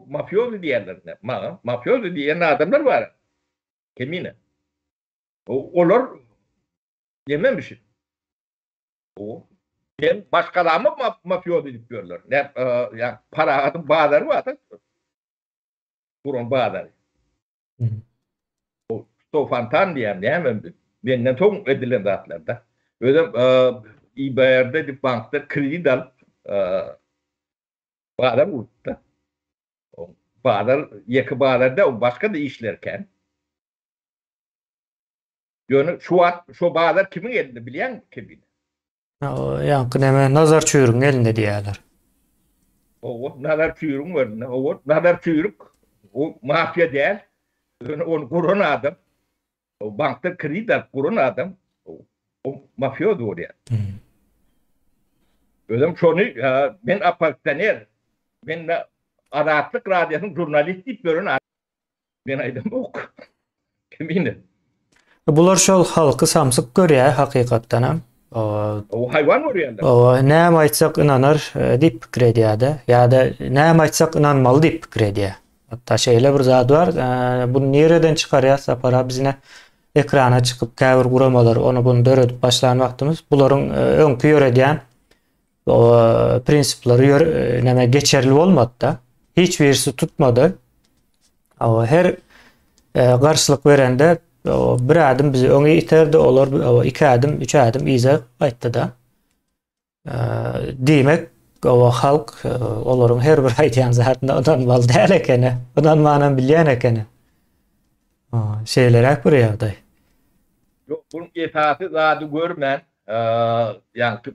mafiozi diýerler. Maňa mafiozi diýen adamlar bar. Kemine. Olar nememiş? O men başgalamy mafiozi diýip ýörler. Ne, ýa Parahatyň bazary bar. Guran bazary. O Stofantan diýen näme? Menden soň edilen zatlarda. Özem IBRD diýip bankda kredit alyp bazar gurupdy. Bazar ýeke bazar däl, başga-da işler kän. Ýöne şu wagt şo bazar kimiň elinde bilýäňmi kemine? Ýaňky näme Nazar Çüýrügiň elinde diýýärler. Hawa, Nazar Çüýrügiň elinde. Hawa, Nazar Çüýrük o mafiýa däl. Ýöne ony guran adam, o bankdan kredit alyp guran adam o mafioz bolýar. Özem şony men oppozisioner, men Azatlyk radiosynyň žurnalisti diýip ýören adam. Men aýdamok. Kemine. Bular şol halky samsyk görýär hakykatdan hem. O haýwan görýärler. O näme aýtsak ynanar e, diýip pikir edýär-de. Ýa-da näme aýtsak ynanmaly diýip pikir edýär. Hatda şeýle bir zat bar. E, bunu nireden çykarýar Sapar abi? Biz ine ekrana çykyp käbir guramalar ony bunu döredip başlan wagtymyz bularyň e, öňki ýöredýän prinsipleri ýör näme geçerli bolmady-da. Hiç birisi tutmady. Her garşylyk berende bir adım bizi öňe iterdi, olar iki adım, üç adım yza gaýtdy-da. Diýmek, o halk olaryň her bir aýdýan zadyna ynanmaly däl ekeni. Ynanmanam bilýän ekeni. Şeýleräk bir ýagdaý. Ýok, bunuň esasy zady görmän, ýaňky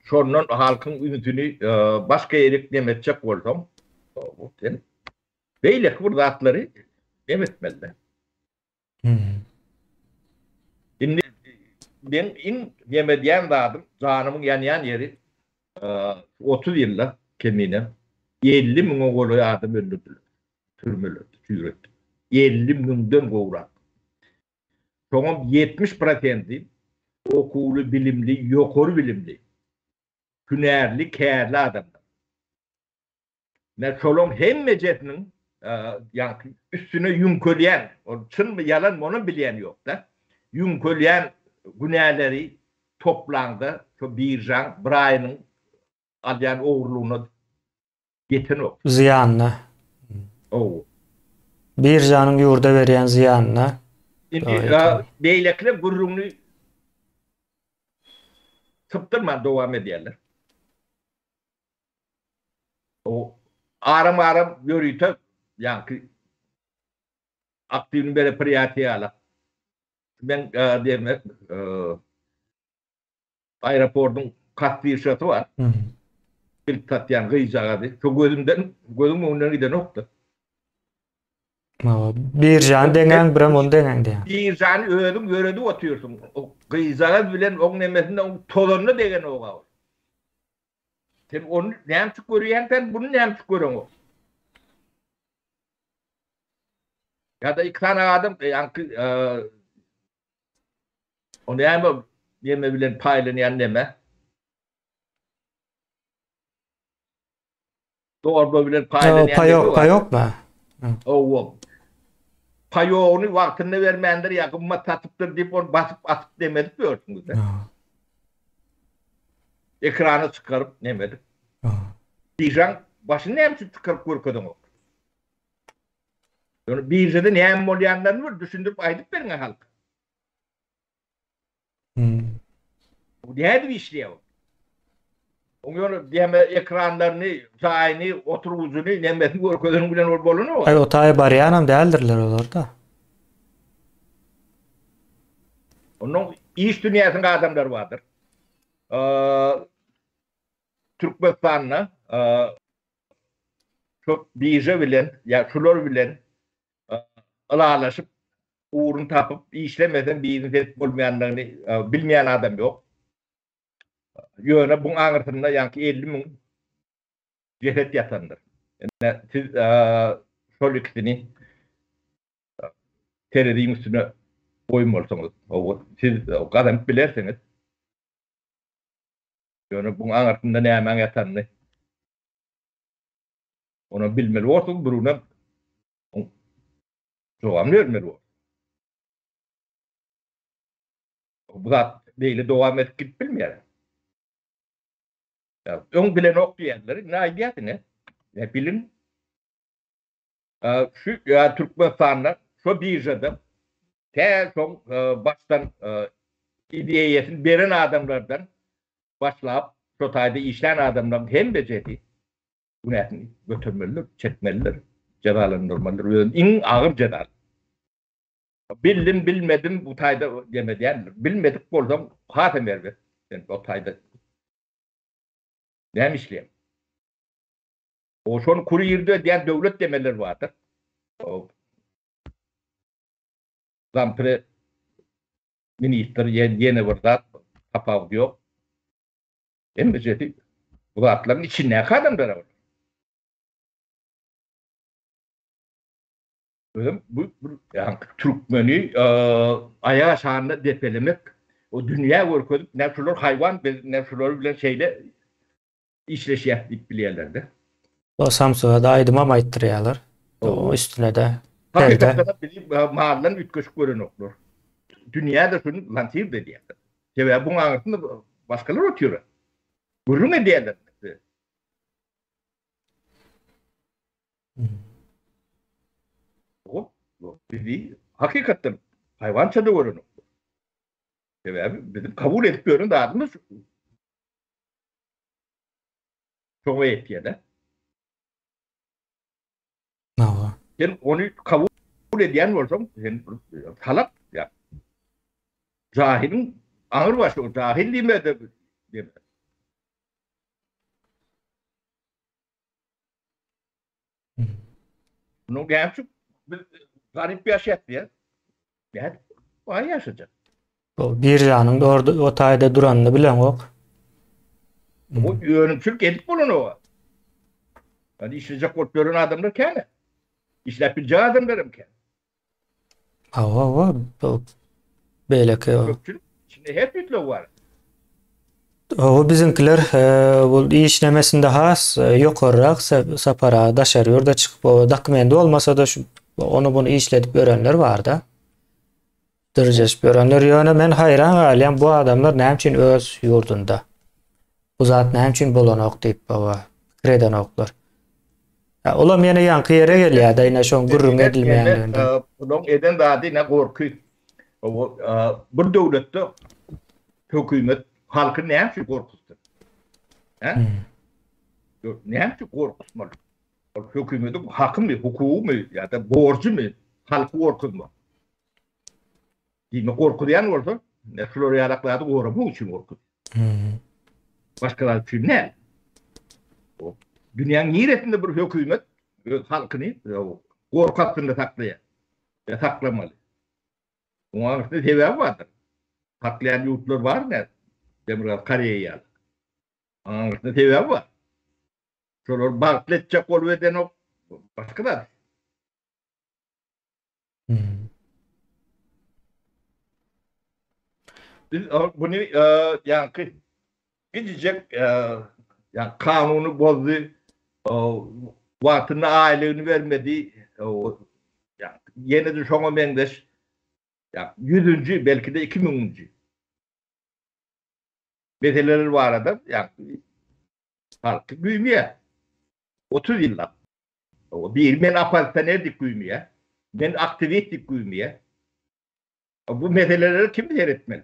şondan halkyň ünsüni başga ýerik neme etjek bolsaň, sen beýleki bir zatlary neme etmeli-dä. Indi meň iň neme edýän zadym, janymyň ýanýan ýeri 30 ýylda kemine 50 müňe golaý adam öldürdiler. Türmelerde çüýretdi. 50 müňden gowrak. Şoňam 70 prosenti okuwly, bilimli, ýokary bilimli, hünärli, kärli adamlar. Ine şolaň hemmejesiniň ýaňky üstüne ýüňkelýän, ol çynmy ýalanmy onam bilýän ýok-da, ýüňkelýän günäleri toplaňda şo biržaň bir aýynyň alýan ogurlygyna ýetenok. Zyýanyna. Hawa. Biržanyň ýurda berýän zyýanyna. Indi beýlekiler gürrüňini sypdyrman dowam edýärler. O aram-aram ýörite ýaňky aktiwny meropriýatiýa ýaly. Men diýmek aeroportyň kassirşasy bar. Bilip satýan gyzjagazy. Şo gözümden, gözüň öňünden gidenokdy. Biržany deňäň, birem ony deňäň diýýän. Biržany özüň ýöredip otyrsyň. O gyzjagaz bilen oň nemesinde oň tozanyna degenok-a ol. Sen ony näme üçin görýäň sen buny näme üçin göreňok? Ýa-da iki sany adam ýaňky o näme neme bilen paýlanýan neme? Torba bilen paýlanýan Paýok, paýokmy? Hawa. Paýogyny wagtynda bermändir ýa gymmat satypdyr diýip ony basyp atyp demedip ýörsüňiz-de. Ekrana çykaryp nemedip. Biržaň başyny näme üçin çykaryp görkezeňok? Ýöne biržada näme bolýanlaryny bir düşündirip aýdyp beriň-ä halka. Hmm. Bu nädip işleýär ol? Oň ýöne diýme ekranlaryny, jaýyny, oturgyjyny, nemesini görkezeniň bilen ol bolanok. Aý o taýa barýanam däldirler olar-da. Onuň iş dünýäsiniň adamlary bardyr. Türkmenistanda şu birža bilen ýa şular bilen ylalaşyp ugruny tapyp işlemeseň biznes edip bolmaýandygyny bilmeýän adam ýok. Ýöne buň aňyrsynda ýaňky 50 müň jeset ýatandyr. Ine siz şol ikisini tereziň üstüne goýmalysyňyz. Siz gazanyp bilersiňiz. Ýöne buň aňyrsynda nämäň ýatanyny onam bilmeli borsuň, birigünem Jogabyny bermeli bor. Bu zat beýle dowam edip gidip bilmeýär. Ýa öň bilenok diýenleri indi aýdýar diňe. Ýa biliň. Şu ýa Türkmenistanda şo biržada tä şoň başdan ideýasyny beren adamlardan başlap şo taýda işlän adamlaryň hemmejesi günäsini götermelidir, çekmelidir, jezalandyrmalydyr. Özem iň agyr jeza. Bildim, bilmedim bu taýda deme däldir. Bilmedik bolsaň hasam erbet. Sen o taýda näme işleýäň? O şony kurirde edýän döwlet demeler bardyr. O zampre ministr ýene bir zat tapawudy ýok. Hemmejesi bu zatlaryň içindäki adamlar olar. Özem bu bir ýaňky türkmeni aýak aşagynda depelemek, o dünýä görkezip, nä şular haýwan, biz nä şular bilen şeýle işleşýäs diýip bilýärler-de. O samsyga-da aýdymam aýtdyrýarlar. O üstüne-de perde. Hakykatdan bizi maldan üýtgeşik görenoklar. Dünýä-de şuny lansirde edýärler. Sebäbi buň aňyrsynda başgalar otyr. Gürrüň edýärler. Bizi hakykatdan haýwança-da görenoklar. Sebäbi biziň kabul edip ýören zadymyz şoňa ýetýär-de. Hawa. Sen ony kabul edýän bolsaň, sen salak ýa jahylyň aňyr başy, jahyl diýme-de diýme. Munuň näme üçin biz garyp ýaşaýas diýýär. Nädip baý ýaşajak? Bu biržanyň orda o taýda duranyny bileňok. Bu önümçilik edip bolanok. Yani işleyecek bolup ýören adamlar kän. Işläp biljek adamlar hem kän. Hawa, hawa, bu beýleki Köpçülik içinde her tüýtlügi bar. Hawa biziňkiler bu iş nemesinde has ýokarrak sapara daşary ýurda çykyp o dokumendi bolmasa-da şu ony buny işledip ýörenler barda. Dyrjaşyp ýörenler ýöne men haýran galýan bu adamlar näme üçin öz ýurdunda bu zat näme üçin bolanok diýip baba pikir edenoklar. Ýa olam ýene ýaňky ýere gelýär-de ine şoň gürrüň edilmeýänliginde. Bulaň eden zady ine gorky. Bir döwletde hökümet halky näme üçin gorkuzsyn? Hä? Näme üçin gorkuzmaly? Ol hökümetiň hakymy, hukugymy ýa-da borjumy halky gorkuzmak? Diýmek gorkuzýan bolsa, ne şular ýalak zady goramak üçin gorkuzýar. Hmm. Başga zat üçin däl. O dünýäň niresinde bir hökümet öz halkyny gorky astynda saklaýar. Ýa saklamaly. Oňa aňyrsynda sebäbi bardyr. Saklaýan ýurtlar bar ne? Demirgazyk Koreýa ýaly. Aňyrsynda sebäbi bar. Şolar bagtly etjek bolup edenok. Başga zat. Hmm. Biz bunu ýaňky gijijek ýa kanuny bozdy. Wagtynda aýlygyny bermedi. Ýene-de şoňa meňzeş ýüzünji, belki-de 2000-nji meseleler barada halky güýmeýär. 30 ýyllap. Biri men oppozisioner diýip güýmeýär. Men aktiwist diýip güýmeýär. Bu meselelere kim seretmeli?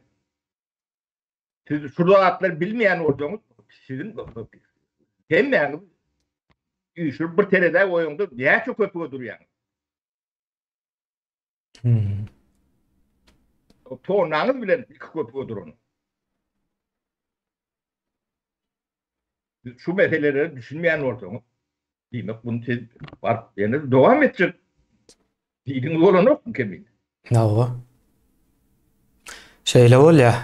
Siz şu zatlary bilmeýän bolsaňyz, siziň hemmäňiz üýşürip bir terezä goýaňda näçe köpüge durýaňyz? Hmm. Tonnaňyz bilen iki köpüge duran. Şu meselelere düşünmeýän bolsaňyz, diýmek bunu siz baryp ýene dowam etjek diýdiňiz bolanokmy kemine? Hawa. Şeýle bolýar.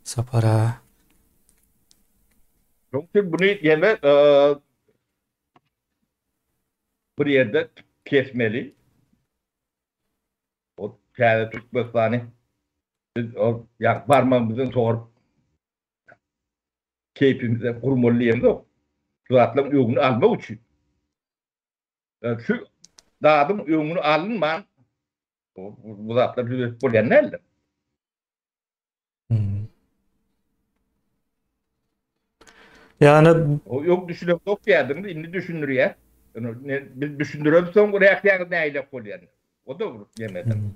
Sapar aga. Şonuň üçin bunu ýene bir ýerde kesmeli. O täze Türkmenistany biz o ýa barmagymyzdan sorup keýpimize gurmaly diýemzok. Şu zatlaryň öňüni almak üçin. Şu zadyň öňüni alynman bu zatlar düzetip bolýan däldir. Hmm. Ýani o ýok düşünip ýok diýerdiňiz, indi düşündirýär. Biz düşündirip soň reaksiýaňyz nähili bolýar? O da bir nemedir. Hmm.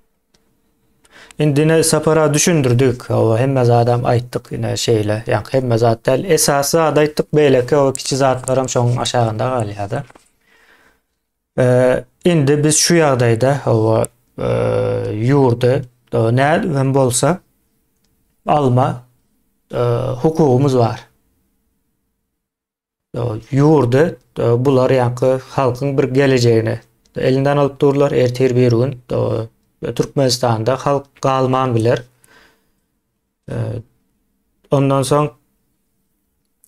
Indi ine Sapara düşündirdik. Hawa, hemme zadam aýtdyk ine şeýle. Ýa hemme zat däl, esasy zady aýtdyk, beýleki o kiçi zatlaram şoň aşagynda galýar-da. Indi biz şu ýagdaýda hawa ýurdy nädip bolsa alma hukugymyz bar. Ýurdy bular ýaňky halkyň bir gelejegini elinden alyp durlar. Ertir bir gün Türkmenistanda halk galman biler. Ondan soň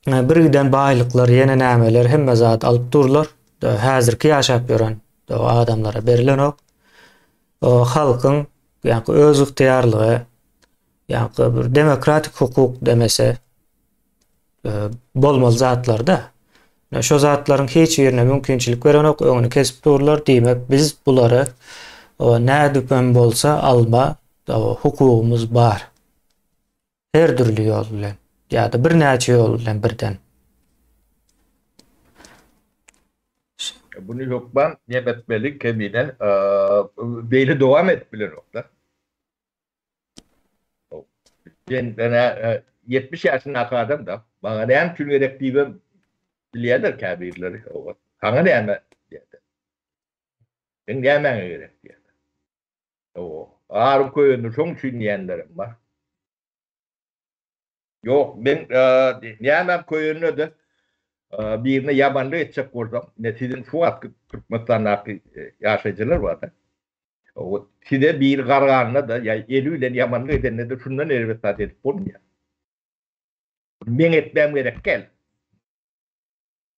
bir giden baýlyklar, ýene nämeler, hemme zat alyp durlar. Häzirki ýaşap ýören adamlara berilenok. Halkyň ýaňky öz ygtyýarlygy, ýaňky bir demokratik hukuk demese bolmaly zatlarda. Şo zatlaryň hiç birine mümkinçilik berenok, öňüni kesip durlar. Diýmek, biz bulary nädip hem bolsa alma hukugymyz bar. Her dürli ýol bilen ýa-da birnäçe ýol bilen birden. Buny hökman nem etmeli Kemine, beýle dowam edip bilenokda. Men menä 70 ýaşyndaky adam da, maňa näme üçin gerek diýibem bilýärler käbirleri. Saňa näme diýýärler. Seň nämäňe gerek diýýärler. Aryň köýendir şoň üçin diýenlerem bar. Ýok, men nämäm köýende-de birine ýamanlyk etjek bolsam, ine siziň şu wagtky Türkmenistandaky ýaşaýjylar bar-da. Size biri garganda-da ýa eli bilen ýamanlyk edende-de şundan erbet zat edip bolmaýar. Meň etmäm gerek däl.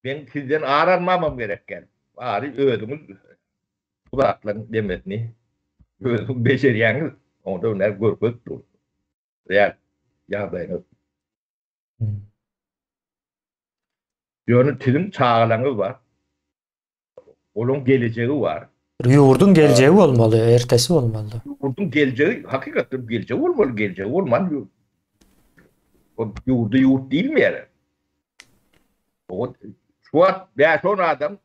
Meň sizden ar almamam gerek däl. Bary özüňiz bu zatlaryň demesini özüňiz bejerýäňiz. Onda hünär görkezip dur. Real ýagdaýyňyz. Ýöne siziň çagalaryňyz bar. Olaryň gelejegi bar. Ýurduň geljegi bolmaly, ertesi bolmaly. Ýurduň geljegi, hakykatdan geljegi bolmaly, geljegi bolman o ýurda ýurt diýilmeýär. O şu wagt 5-10 adam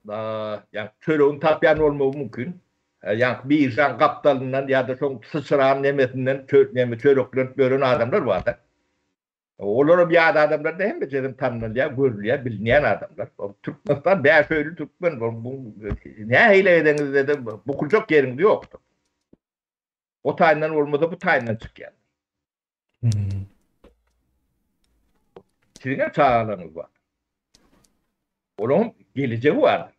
ýa çöregini tapýan bolmagy mümkin. Ýa biržaň gapdalyndan ýa-da şoň syçran nemesinden neme çöreklenip ýören adamlar bar-da. Olaram ýat adamlar da hemmejesem tanalýar, görülýär, bilinýän adamlar. Türkmenistan bäş öýli türkmen. Bu nähili edeňizde-de bukuljak ýeriňiz ýokdur. O taýyndan bolmasa bu taýyndan çykýar. Hmm. Siziň hem çagalaryňyz bar. Olaryň gelejegi bar.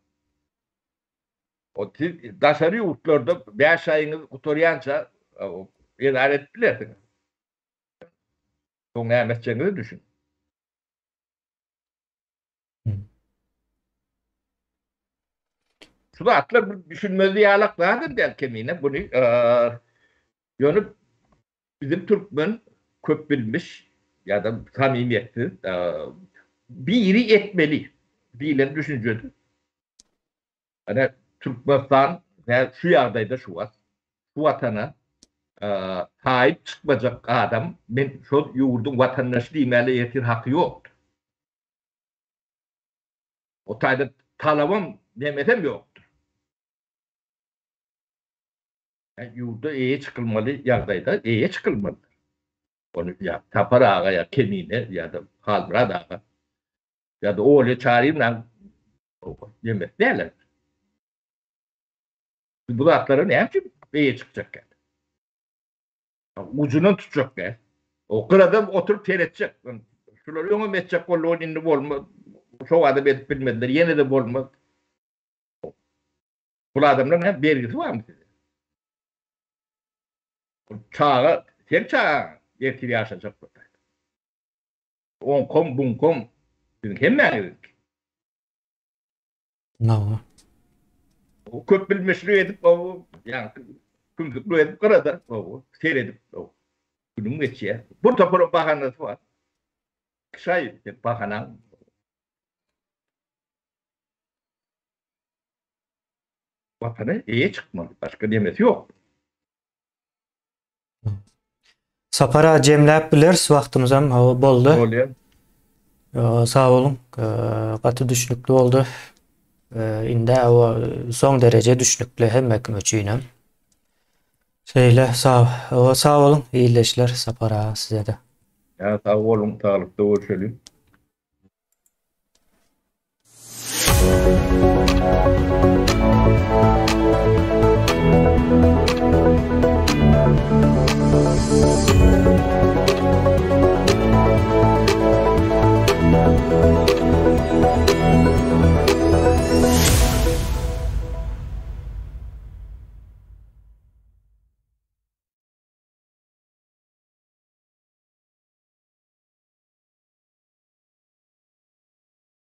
O siz daşary ýurtlarda 5 aýyňyz gutarýança edara edip bilersiňiz. Soň näme etjegiňizi düşün. Şu zatlar bir düşünmezli ýalak zadam däl kemine buny ýöne bizim türkmen köp bilmiş ýa-da samimiýetsiz biri etmeli. diýlen düşünjede. Ine Türkmenistan şu ýagdaýda şu wagt şu watana saýyp çykmajak adam men şol ýurduň watandaşy diýmäge ertir haky ýokdur. O taýda talabam nemesem ýokdur. Ýurda eýe çykylmaly ýagdaýda eýe çykylmalydyr. Ony ýa Sapar aga ýa Kemine ýa-da Halmyrat aga ýa-da Olýa Çaryýewnaň nemesi däl. Bu zatlara näme üçin eýe çykjak ýa? Ujundan tutjak däl. O gyradan oturyp seretjek. Şular öňem etjek boldy, indi bolmaz. Şo adam edip bilmediler, ýene-de bolmaz. Bul adamlaryň hem bergisi barmy size? Çaga, sen çagaň ertir ýaşajak bir taýda. Oňkam, buňkam siziň hemmäňiziňki. Nawa. O köp bilmişlik edip, o ýaňky kümsüklik edip gyrada, o seredip, o günüň geçýär. Bir topar bahanasy bar. Şaý bahanaň Watana eýe çykmaly, başga nemesi ýok. Sapar aga jemläp bileris wagtymyzam hawa boldy. Bolýar. Sag boluň. Gaty düşnükli boldy. Indi hawa soň dereje düşnükli hemme kim üçinem. Şeýle sag sag boluň ildeşler Sapar aga size-de. Ýa sag boluň saglykda görşeliň.